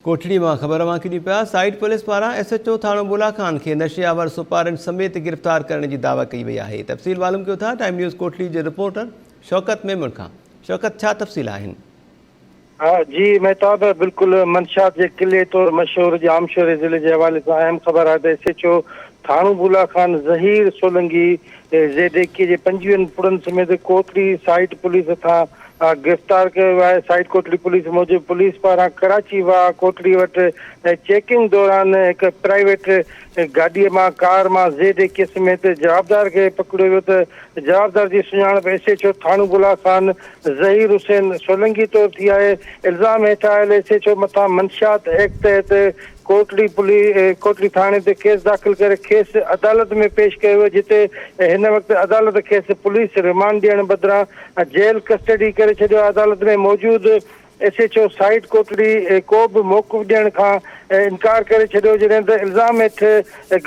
ڪوٽڙي مان خبر اوهان کي ڏيون پيا، سائيٽ پوليس پاران ايس ايڇ او ٿاڻو بولا خان کي نشي آور سپارين سميت گرفتار ڪرڻ جي دعويٰ ڪئي وئي آهي. تفصيل معلوم ڪيو ٿا ٽائيم نيوز ڪوٽڙي جي رپورٽر شوڪت ميمڻ کان. شوڪت ڇا تفصيل آهن؟ جي مهتاب بلڪل منشيات جي قلعي طور مشهور ڄامشوري ضلعي جي حوالي سان اهم خبر آهي ته ايس ايڇ او ٿاڻو بولا خان ظهير سولنگي زيڊ اي ڪي جي پنجويهن پڙن سميت ڪوٽڙي سائيٽ پوليس هٿان گرفتار ڪيو ويو آهي، سائيٽ ڪوٽڙي پوليس موجب پوليس پاران ڪراچي واهه ڪوٽڙي وٽ چيڪنگ دوران هڪ پرائيويٽ گاڏي مان ڪار مان زيڊ اي ڪي سميت جوابدار کي پڪڙيو ويو ته جوابدار جي سڃاڻپ ايس ايڇ او ٿاڻو بولا خان ظهير حسين سولنگي طور ٿي آهي، الزام هيٺ آيل ايس ايڇ او مٿان منشيات ايڪٽ تحت ڪوٽڙي پوليس ڪوٽڙي ٿاڻي تي ڪيس داخل ڪري کيس عدالت ۾ پيش ڪيو ويو جتي هن وقت عدالت کيس پوليس رمانڊ ڏيڻ بدران جيل ڪسٽڊي ڪري ڇڏيو آهي عدالت ۾ موجود S H O site Kotri ڪو به موقف ڏيڻ کان انڪار ڪري ڇڏيو جڏهن ته الزام هيٺ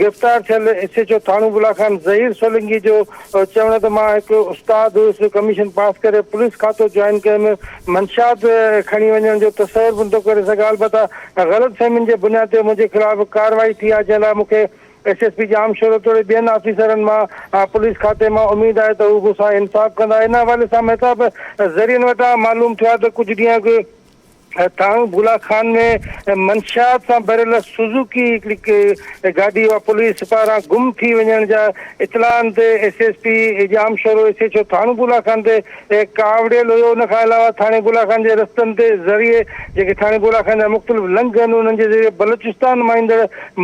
گرفتار ٿيل ايس ايڇ او ٿاڻو بلا خان ظهير سولنگي جو چوڻ ته مان هڪ استاد هيس ڪميشن پاس ڪري پوليس کاتو جوائن ڪيم منشيات کڻي وڃڻ جو تصور به نٿو ڪري سگهان البته غلط فهمين جي بنياد تي منهنجي خلاف ڪارروائي ٿي آهي جنهن لاء مون کي ايس ايس پي ڄامشورو توڙي ٻين آفيسرن مان پوليس کاتي مان اميد آهي ته هو مون سان انصاف ڪندا ان حوالي سان مهتاب ذريعن وٽان معلوم ٿيو آهي ته ڪجهه ڏينهن اڳ ٿاڻو ڀولا خان ۾ منشيات سان ڀريل سوزوڪي هڪڙي گاڏي اها پوليس پاران گم ٿي وڃڻ جا اطلاعن تي S S P Jamshoro S H O ٿاڻو ڀولا خان تي ڪاوڙيل هيو ان کان علاوه ٿاڻي بولا خان جي رستن تي ذريعي جيڪي ٿاڻي بولا خان جا مختلف لنگهه آهن انهن جي ذريعي بلوچستان مان ايندڙ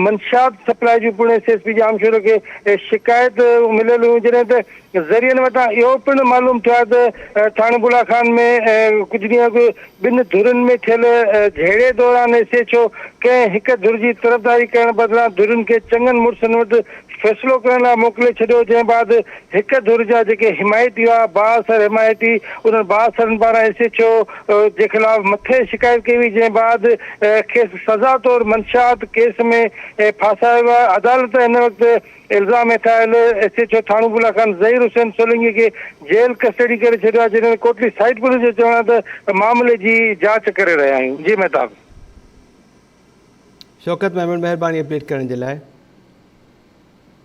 منشيات سپلائي جون پڻ ايس ايس پي ڄامشورو کي شڪايت مليل هيون جڏهن ته ذريعن وٽان اهو پڻ معلوم ٿيو آهي ته ٿاڻي بولا خان ۾ ڪجهه ڏينهن اڳ ٻن ڌرين ۾ ٿيل جهيڙي دوران ايس ايڇ او ڪنهن هڪ ڌر جي طرفداري ڪرڻ بدران ڌرين کي چڱن مڙسن وٽ فيصلو ڪرڻ لاء موڪلي ڇڏيو جنهن بعد هڪ ڌر جا جيڪي حمايتي هئا بااثر حمايتي انهن بااثرن پاران ايس ايڇ او جي خلاف مٿي شڪايت ڪئي وئي جنهن بعد کيس سزا طور منشيات ڪيس ۾ ڦاسايو ويو آهي عدالت هن وقت الزام هيٺ آيل ايس ايڇ او ٿاڻو بولا خان ظهير حسين سولنگي کي جيل ڪسٽڊي ڪري ڇڏيو آهي جڏهن ته ڪوٽلي سائيٽ پوليس جو چوڻ آهي ته معاملي جي جاچ ڪري رهيا آهيون جي مهتاب. شوڪت ميمڻ مهرباني اپڊيٽ ڪرڻ جي لاء.